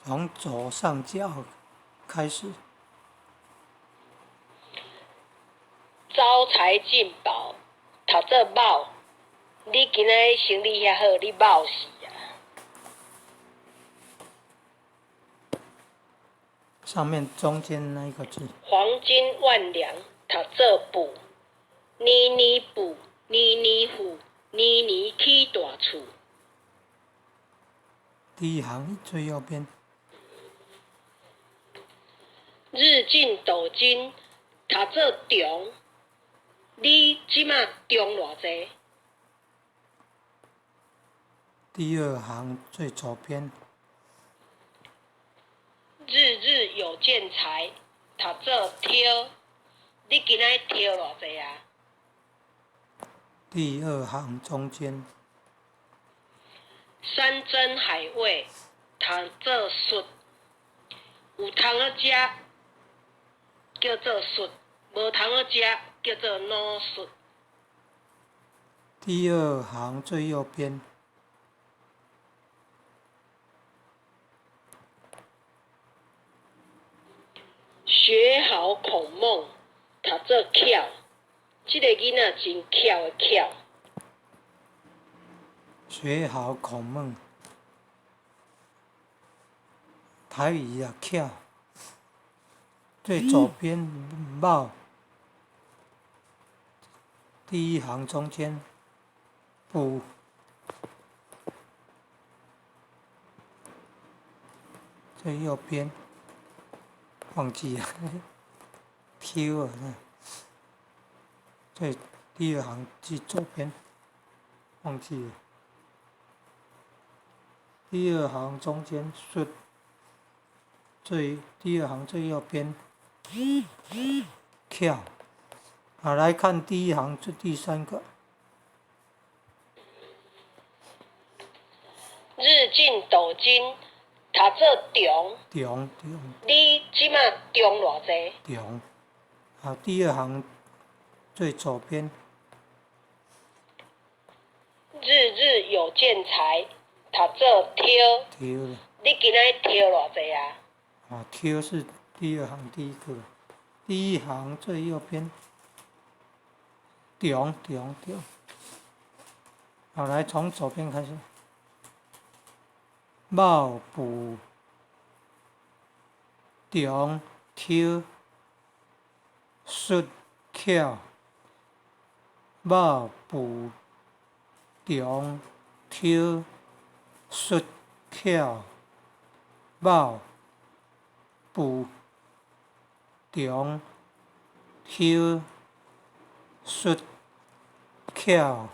從左上角開始。招財進寶，讀做卯。你今仔日生理遐好，你卯死啊！上面中間那一個字。黃金萬兩，讀做布。年年布，年年富，年年起大厝。第一行最右邊。日進斗金，讀做中。你這馬中偌濟？第二行最左邊。日日有見財，讀做挑。你今仔日挑偌濟啊？第二行中間。山珍海味，讀做術。有通好食，叫做術；無通好食，叫做腦術。第二行最右邊。學好孔孟，讀做巧。這个囡仔真巧的巧。學好孔孟，台語啊巧。最左邊卯，第一行中間布，最右邊忘記了，挑啊，最第二行最左邊忘記了，第二行中間術，最第二行最右邊巧。好，來看第一行這第三個。日進斗金，讀做中。中中。你這馬中偌濟？中。好，第二行最左邊。日日有見財，讀做挑。挑。你今仔日挑偌濟啊？啊，挑是第二行第一個，第一行最右邊。中中中。好，來從左邊開始。卯布中挑術巧，卯布中挑術巧，卯布中挑術巧。